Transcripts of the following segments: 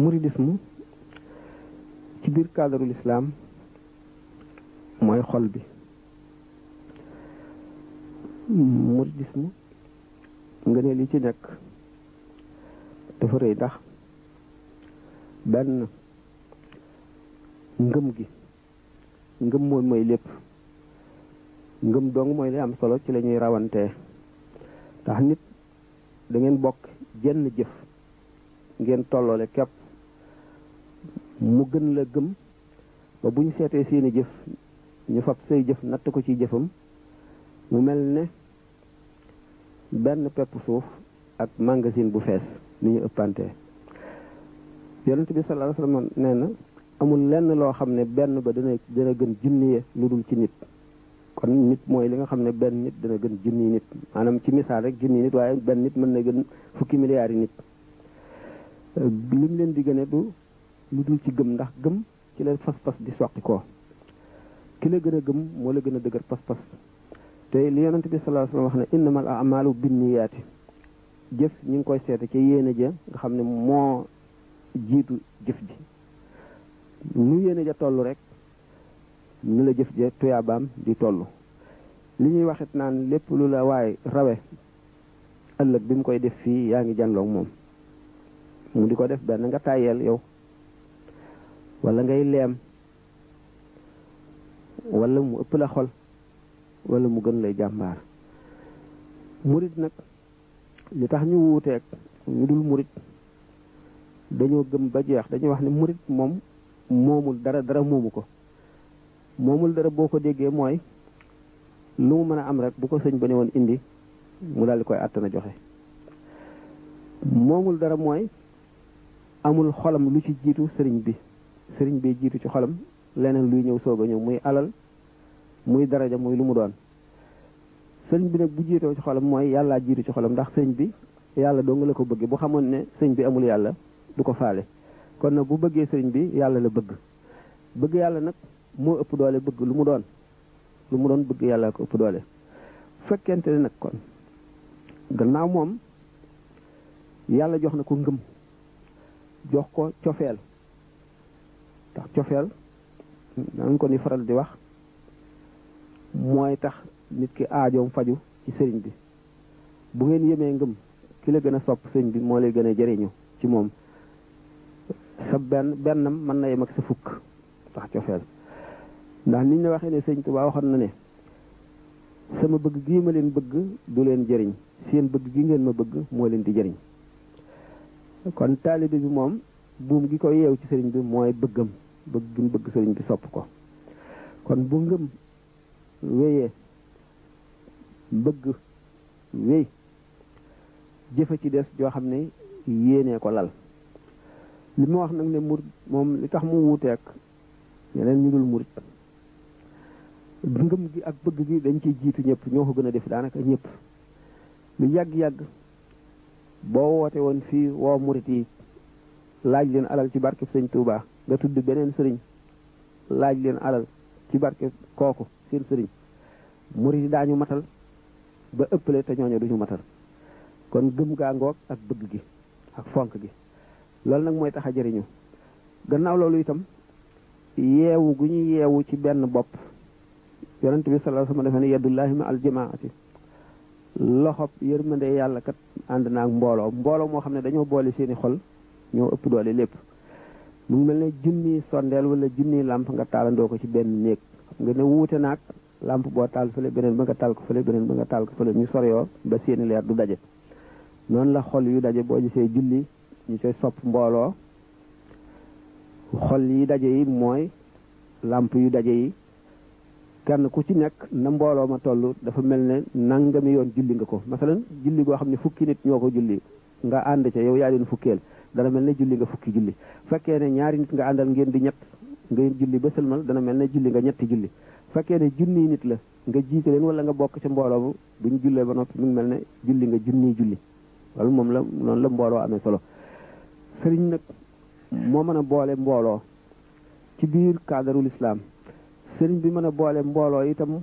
mouridisme ci biir cadre l'islam mooy xol bi. mouridisme nga ne li ci nekk dafa rëy ndax benn ngëm gi ngëm mooy lépp ngëm dong mooy li am solo ci la ñuy rawantee ndax nit da ngeen bokk jenn jëf ngeen tolloole képp mu gën la gëm ba bu ñu seetee seeni jëf ñu fab say jëf natt ko ci jëfam mu mel ne benn pepp suuf ak magasin bu fees ni ñu ëppantee. yonent bi sallallahu alayhi wasallam nee na amul lenn loo xam ne benn ba dana gën junniye lu dul ci nit. kon nit mooy li nga xam ne benn nit dana gën junni nit maanaam ci misaal rek junni nit waaye benn nit mën na gën fukki milliards yi nit. lim leen di gëne du lu dul ci gëm ndax gëm ci la pas-pas di soqi ko ki la gën a gëm moo la gën a dëgër pas-pas te li yonent bi sallallahu alayhi wasallam wax ne innamal a'malu binniyaati jëf ñu ngi koy seete ci yéene ja nga xam ne moo jiitu jëf ji nu yéene ja toll rek nu la jëf ja tuyaabaam di toll. li ñuy waxit naan lépp lu la waaye rawe ëllëg bi mu koy def fii yaa ngi janloog moom mu di ko def benn nga tàyyeel yow wala ngay leem wala mu ëpp la xol wala mu gën lay jàmbaar. murit nag li tax ñu wuuteeg ñu dul murit dañoo gëm ba jeex dañuy wax ne murit moom moomul dara moomu ko. moomul dara boo ko déggee mooy lu mu mën a am rek bu ko sëñ ba ne woon indi mu daal di koy àttana joxe. moomul dara mooy amul xolam lu ci jiitu sëriñ bi jiitu ci xolam leneen luy ñëw soog a ñëw muy alal muy daraja muy lu mu doon. sëriñ bi nag bu jiitoo ci xolam mooy yàllaa jiitu ci xolam ndax sëriñ bi yàlla doo nga la ko bëgg bu xamoon ne sëriñ bi amul yàlla du ko faale. kon nag bu bëggee sëriñ bi yàlla la bëgg yàlla nag moo ëpp doole bëgg lu mu doon bëgg yàlla ko ëpp doole. fekkente ne nag kon gannaaw moom yàlla jox na ko ngëm jox ko cofeel tax cofeel danañ ko ni faral di wax mooy tax nit ki aajoom faju ci sëriñ bi. bu ngeen yemee ngëm ki la gën a sopp sëriñ bi moo lay gën a jëriñu ci moom sa bennam mën na yem ak sa fukk tax cofeel. ndax niñ la waxee ne sëriñ Tuubaa waxoon na ne sama bëgg gii ma leen bëgg du leen jëriñ seen bëgg gi ngeen ma bëgg moo leen di jëriñ. kon taalibe bi moom buum gi ko yeew ci sëriñ bi mooy bëggam bëgg gi mu bëgg sëriñ bi sopp ko. kon bu ngëm wéyee bëgg wéy jëfa ci des joo xam ne yéenee ko lal. li ma wax nag ne murit moom li tax mu wuuteek yeneen ñu dul murit ngëm gi ak bëgg gi dañ ciy jiitu ñëpp ñoo ko gën a def daanaka ñëpp. lu yàgg-yàgg boo woote woon fii woo murit yi laaj leen alal ci barkeb sëñ Touba nga tudd beneen sëriñ laaj leen alal ci barkeb kooku seen sëriñ murit yi daañu matal ba ëppale te ñooñu duñu matal. kon gëm gaa ngoog ak bëgg gi ak fonk gi loolu nag mooy tax a jëriñu. gannaaw loolu itam yeewu gu ñu yeewu ci benn bopp yonent bi sallallahu alayhi wasallam dafa ne yadullahi ma aljamaati loxob yërmande yàlla kat ànd naa ak mbooloo moo xam ne dañoo boole seeni xol ñoo ëpp doole lépp. mu ngi mel ne junni sondeel wala junni làmp nga taalandoo ko ci benn néeg xam nga ne wuute naag làmp boo taal fële beneen ba nga taal ko fële beneen ba nga taal ko fële ñu soreyoo ba seeni leer du daje. noonu la xol yu daje boo gisee julli ñu koy sopp mbooloo xol yi daje yi mooy làmp yu daje yi kenn ku ci nekk na mbooloo ma toll dafa mel ne nangami yoon julli nga ko. masalan julli goo xam ne fukki nit ñoo ko julli nga ànd ca yow yaa leen fukkeel dana mel ne julli nga fukki julli. fekkee ne ñaari nit nga àndal ngeen di ñett ngeen julli ba sëlmal dana mel ne julli nga ñetti julli. fekkee ne junniy nit la nga jiite leen wala nga bokk ca mbooloo bu ñu jullee ba noppi mu ngi mel ne julli nga junniy julli. loolu moom la noonu la mbooloo amee solo. sëriñ nag moo mën a boole mbooloo ci biir cadre l'islam. sëriñ bi mën a boole mbooloo itam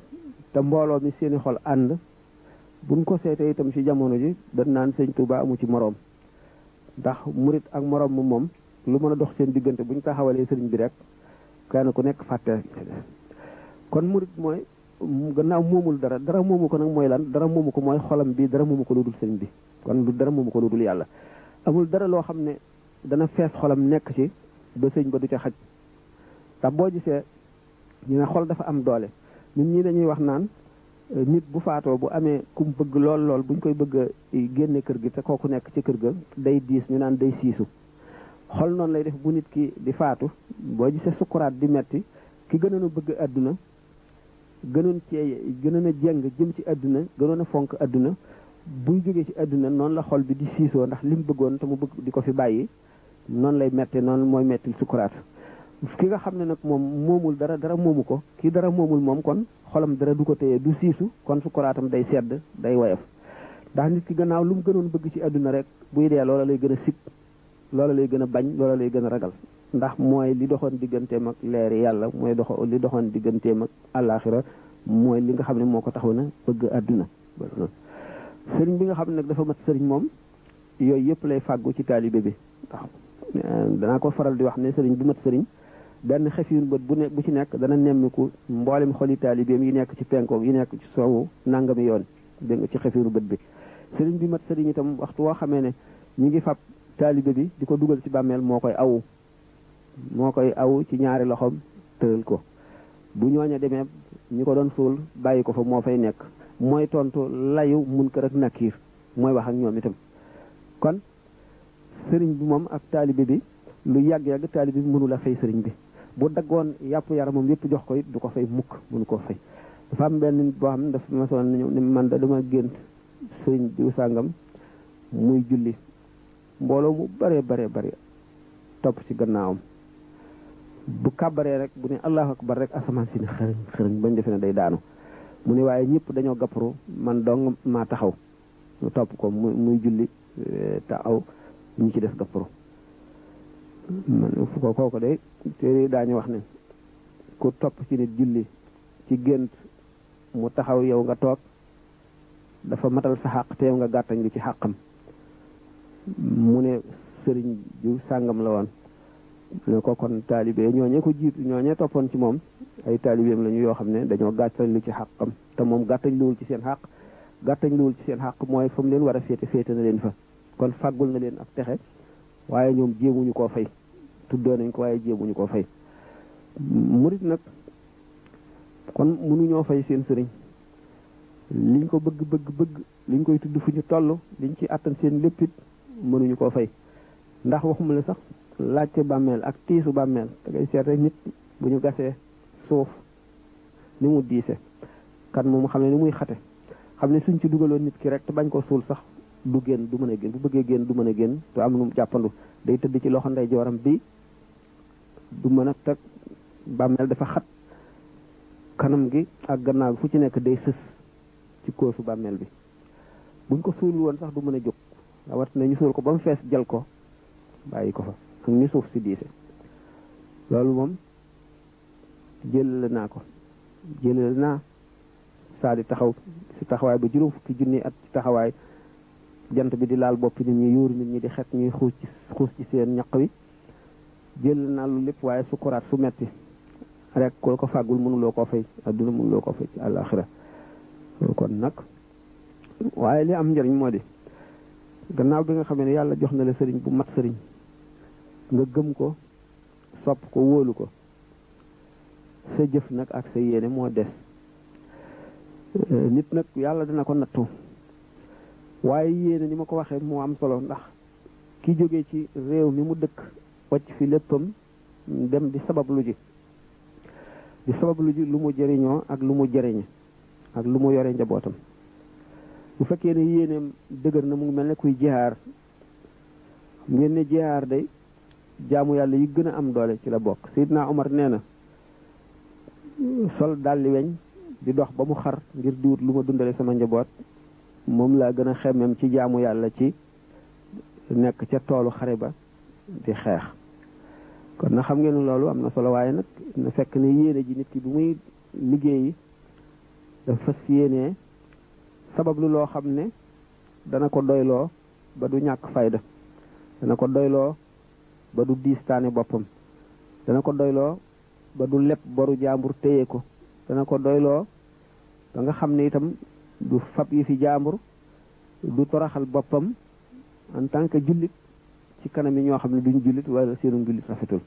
te mbooloo mi seeni xol ànd buñ ko seetee itam ci jamono ji dañ naan sëñ Touba amu ci moroom ndax murit ak moroom moom lu mën a dox seen diggante buñ taxawalee sëriñ bi rek kenn ku nekk fàtte kon murit mooy gannaaw moomul dara dara moomu ko nag mooy lan dara moomu ko mooy xolam bi dara moomu ko lu dul sëriñ bi kon lu dara moomu ko lu dul yàlla amul dara loo xam ne dana fees xolam nekk ci ba sëñ ba du ca xaj ndax boo gisee ñu ne xol dafa am doole ñun ñi dañuy wax naan nit bu faatoo bu amee kum bëgg lool lool buñ koy bëgg a génne kër gi te kooku nekk ci kër ga day diis ñu naan day siisu xol noonu lay def bu nit ki di faatu boo gisee sukkuraat di metti ki gënoon a bëgg àdduna gënoon a jeng jëm ci àdduna gënoon a fonk àdduna buy jógee ci àdduna noonu la xol bi di siisoo ndax li mu bëggoon te mu bëgg di ko fi bàyyi noonu lay mette noonu mooy mettil sukkuraat ki nga xam ne nag moom moomul dara dara moomu ko ki dara moomul moom kon xolam dara du ko téye du siisu kon sukkuraatam day sedd day woyof ndax nit ki gannaaw lu mu gënoon bëgg ci àdduna rek buy dee loola lay gën a sikk loola lay gën a bañ loola lay gën a ragal ndax mooy li doxoon digganteem ak leeri yàlla mooy li doxoon digganteem ak àllaaxira mooy li nga xam ne moo ko taxaw na bëgg àdduna sëriñ bi nga xam ne nag dafa mat sëriñ moom yooyu yëpp lay fàggu ci taalibe bi ndax danaa ko faral di wax ne sëriñ bu mat sëriñ benn xefiir bët bu ci nekk dana nemmiku mboolem xoli taalibeem yi nekk ci penkoog yi nekk ci soowu nangami yoon dégg nga ci xefiiru bët bi sëriñ bi mat sëriñ itam waxtu woo xamee ne ñu ngi fab taalibe bi di ko dugal ci bàmmeel moo koy awu ci ñaari loxoom tëral ko bu ñooña demee ñi ko doon suul bàyyi ko fa moo fay nekk mooy tontu layu munkar ak nakiir mooy wax ak ñoom itam kon sëriñ bi moom ak taalibe bi lu yàgg-yàgg taalibe bi mënu la fay sëriñ bi bu daggoon yàpp yaramam yépp jox ko it du ko fay mukk mënu koo fay dafa am benn nit boo xam ne dafa masoon ñëw ne man da dama gént sëriñ diw sàngam muy julli mbooloo mu bare topp ci gannaawam bu kàbbaree rek bu ne allahu akbar rek asamaan si ne xërëñ bañ defe ne day daanu mu ne waaye ñëpp dañoo gàpparu man dong maa taxaw mu topp ko muy julli taxaw ñi ci des gàpparu man fu ko kooku de te daañu wax ne ku topp ci nit julli ci gént mu taxaw yow nga toog dafa matal sa xàq teew nga gàttañ li ci xàqam mu ne sëriñ ju sàngam la woon ne ko kon taalibe ñooñee ko jiitu ñooñee toppoon ci moom ay taalibeem lañu yoo xam ne dañoo gàttañ lu ci xàqam te moom gàttañ luwul ci seen xàq gàttañ luwul ci seen xàq mooy fa mu leen war a féete na leen fa kon fàggul na leen ak texe waaye ñoom jéemuñu koo fay tuddoo nañ ko waaye jéemuñu koo fay murit nag kon mënuñoo fay seen sëriñ liñ ko bëgg liñ koy tudd fu ñu toll liñ ci àttan seen léppit mënuñu koo fay ndax waxuma la sax laajte bàmmeel ak tiisu bàmmeel da ngay seet rek nit bu ñu gasee suuf ni mu diise kan moom xam ne ni muy xate xam ne suñ ci dugaloon nit ki rek te bañ ko suul sax du génn du mën a génn bu bëggee génn du mën a génn te am nu jàppandu day tëdd ci loxo ndey jooram bi du mën a teg bàmmeel dafa xat kanam gi ak gannaaw gi fu ci nekk day sës ci koosu bàmmeel bi buñ ko suul woon sax du mën a jóg rawat na ñu suul ko ba mu fees jël ko bàyyi ko fa ak ni suuf si diise loolu moom jëlale naa saa di taxaw si taxawaay ba juróom fukki junni at ci taxawaay jant bi di laal boppi nit ñi yuuru nit ñi di xet ñuy xuus ci seen ñaq wi jël naa lu lépp waaye sukuraat su metti rek ko fàggul mënuloo koo fay adduna mënuloo koo fay ci àllaaxira kon nag waaye li am njëriñ moo di gannaaw bi nga xam ne yàlla jox na la sëriñ bu mat sëriñ nga gëm ko sopp ko wóolu ko sa jëf nag ak sa yéene moo des nit nag yàlla dina ko nattu waaye yéene ni ma ko waxee moo am solo ndax ki jógee ci réew mi mu dëkk wacc fi léppam dem di sabablu ji lu mu jëriñoo ak lu mu jëriñe ak lu mu yore njabootam bu fekkee ne yéeneem dëgër na mu ngi mel ne kuy jihaar ngeen ne jihaar day jaamu yàlla yi gën a am doole ci la bokk Seydina Omar nee na sol dalli weñ di dox ba mu xar ngir diwut lu ma dundale sama njaboot moom laa gën a xemmem ci jaamu yàlla ci nekk ca toolu xare ba di xeex kon na xam ngeen loolu am na solo waaye nag na fekk ne yéene ji nit ki bu muy liggéeyi dafa fas yéenee sabab lu loo xam ne dana ko doyloo ba du ñàkk fayda dana ko doyloo ba du diistaane boppam dana ko doyloo ba du lepp boru jaambur téye ko dana ko doyloo ba nga xam ne itam du fab yi fi jaambur du toraxal boppam en tant que jullit ci kanam yi ñoo xam ne duñ jullit wala seenu jullit rafetul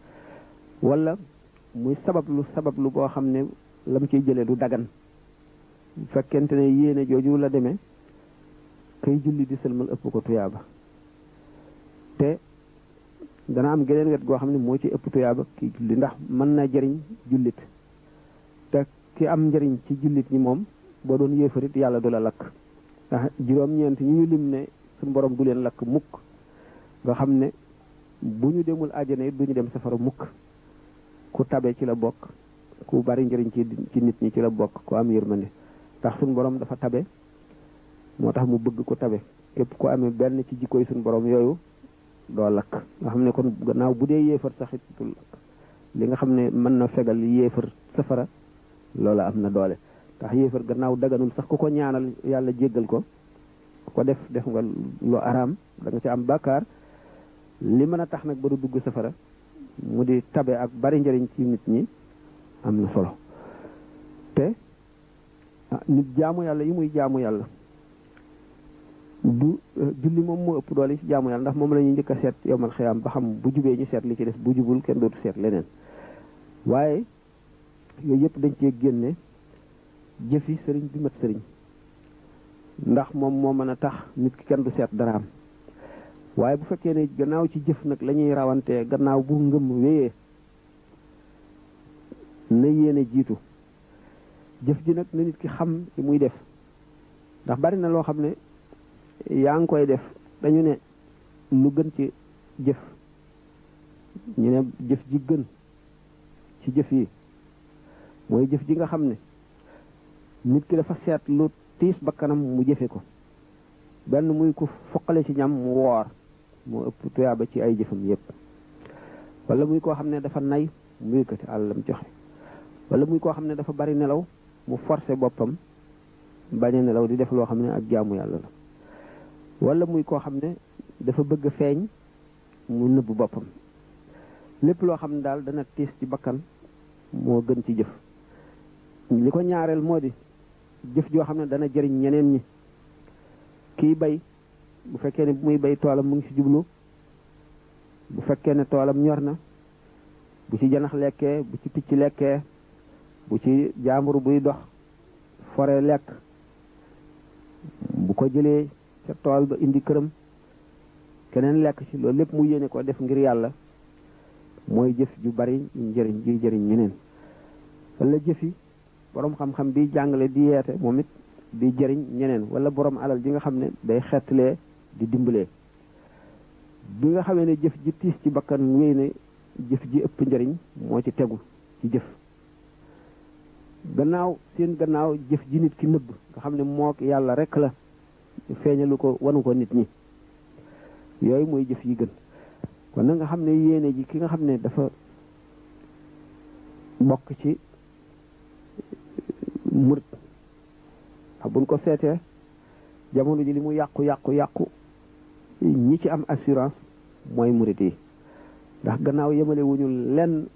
wala muy sabablu boo xam ne lam ciy jëlee du dagan bu fekkente ne yéene jooju la demee kay julli di sëlmal ëpp ko tuyaaba te dana am geneen wet goo xam ne moo ci ëpp tuyaaba ki julli ndax mën na jëriñ jullit te ki am njëriñ ci jullit ñi moom boo doon yéefarit yàlla du la lakk ndax juróom-ñeent ñu lim ne suñu borom du leen lakk mukk nga xam ne bu ñu demul àjjana it du ñu dem safara mukk ku tabe ci la bokk ku bari njëriñ ci nit ñi ci la bokk ku am yërmande ndax suñu borom dafa tabe moo tax mu bëgg ku tabe képp ku amee benn ci jikkoy suñu borom yooyu doo lakk nga xam ne kon gannaaw bu dee yéefar sax it du lakk li nga xam ne mën na fegal yéefar safara loola am na doole ndax yéefar gannaaw daganul sax ku ko ñaanal yàlla jéggal ko ku ko def nga lu araam da nga ci am bàkkaar li mën a tax nag ba du dugg safara mu di tabe ak bari njëriñ ci nit ñi am na solo te nit jaamu yàlla yi muy jaamu yàlla du julli moom moo ëpp doole ci jaamu yàlla ndax moom la ñuy njëkk a seet yowmal xiyaam ba xam bu jubee ñu seet li ci des bu jubul kenn dootu seet leneen waaye yooyu yëpp dañ cee génne jëfi sëriñ bi mat sëriñ ndax moom moo mën a tax nit ki kenn du seet daraam waaye bu fekkee ne gannaaw ci jëf nag la ñuy rawantee gannaaw bu ngëm wéyee na yéene jiitu jëf ji nag na nit ki xam li muy def ndax bari na loo xam ne yaa ngi koy def dañu ne lu gën ci jëf ñu ne jëf ji gën ci jëf yi mooy jëf ji nga xam ne nit ki dafa seet lu tiis bakkanam mu jëfe ko benn muy ku foqale ci ñam mu woor moo ëpp tuyaaba ci ay jëfam yépp wala muy koo xam ne dafa nay mu yëkkati àllam joxe wala muy koo xam ne dafa bari nelaw mu forcé boppam bañ a nelaw di def loo xam ne ak jaamu yàlla la wala muy koo xam ne dafa bëgg a feeñ mu nëbb boppam lépp loo xam ne daal dana tiis ci bakkan moo gën ci jëf li ko ñaareel moo di jëf joo xam ne dana jëriñ ñeneen ñi kii bay bu fekkee ne bu muy bay toolam mu ngi ci jublu bu fekkee ne toolam ñor na bu ci janax lekkee bu ci picc lekkee bu ci jaambur buy dox fore lekk bu ko jëlee ca tool ba indi këram keneen lekk ci loolu lépp mu yéene ko def ngir yàlla mooy jëf ju bari njëriñ ji jëriñ ñeneen wala jëfi borom xam-xam bi jàngale di yeete moom it di jëriñ ñeneen wala borom alal ji nga xam ne day xeetlee di dimbalee bi nga xamee ne jëf ji tiis ci bakkan wéy ne jëf ji ëpp njëriñ moo ci tegu ci jëf gannaaw jëf ji nit ki nëbb nga xam ne mook yàlla rek la feeñalu ko wanu ko nit ñi yooyu mooy jëf yi gën kon na nga xam ne yéene ji ki nga xam ne dafa bokk ci murit ak buñ ko seetee jamono ji li mu yàqu ñi ci am assurance mooy murit yi ndax gannaaw yemale wuñu lenn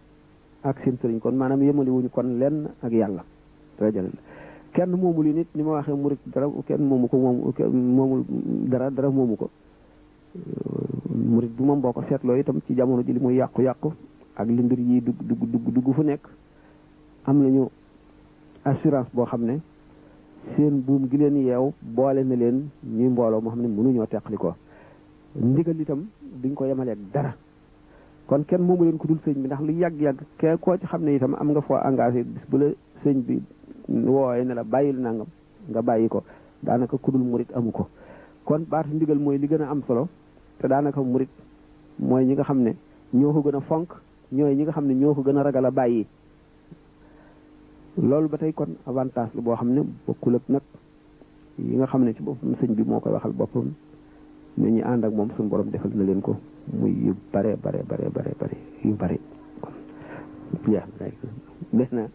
ak seen sëriñ kon maanaam yemale wuñu kon lenn ak yàlla dara kenn moomul yi nit ni ma waxee murit dara kenn moomu ko moomul dara moomu ko murit bi moom boo ko seetloo itam ci jamono ji li muy yàqu ak li mbir yi dugg fu nekk am nañu assurance boo xam ne seen buum gi leen yeew boole na leen ñuy mbooloo moo xam ne mënuñoo teqali ko ndigal itam duñ ko yemaleeg dara kon kenn moomu leen ko dul sëñ bi ndax lu yàgg kee koo ci xam ne itam am nga foo engagé bis bu la sëñ bi wooye ne la bàyyil nangam nga bàyyi ko daanaka kudul murit amu ko kon baatu ndigal mooy li gën a am solo te daanaka murit mooy ñi nga xam ne ñoo ko gën a fonk ñooy ñi nga xam ne ñoo ko gën a ragal a bàyyi loolu ba tey kon avantage la boo xam ne bokkul ak nag yi nga xam ne ci boppam sëñ bi moo koy waxal boppam ñu ñi ànd ak moom suñu borom defal na leen ko muy yu bare yu bare kon jeex na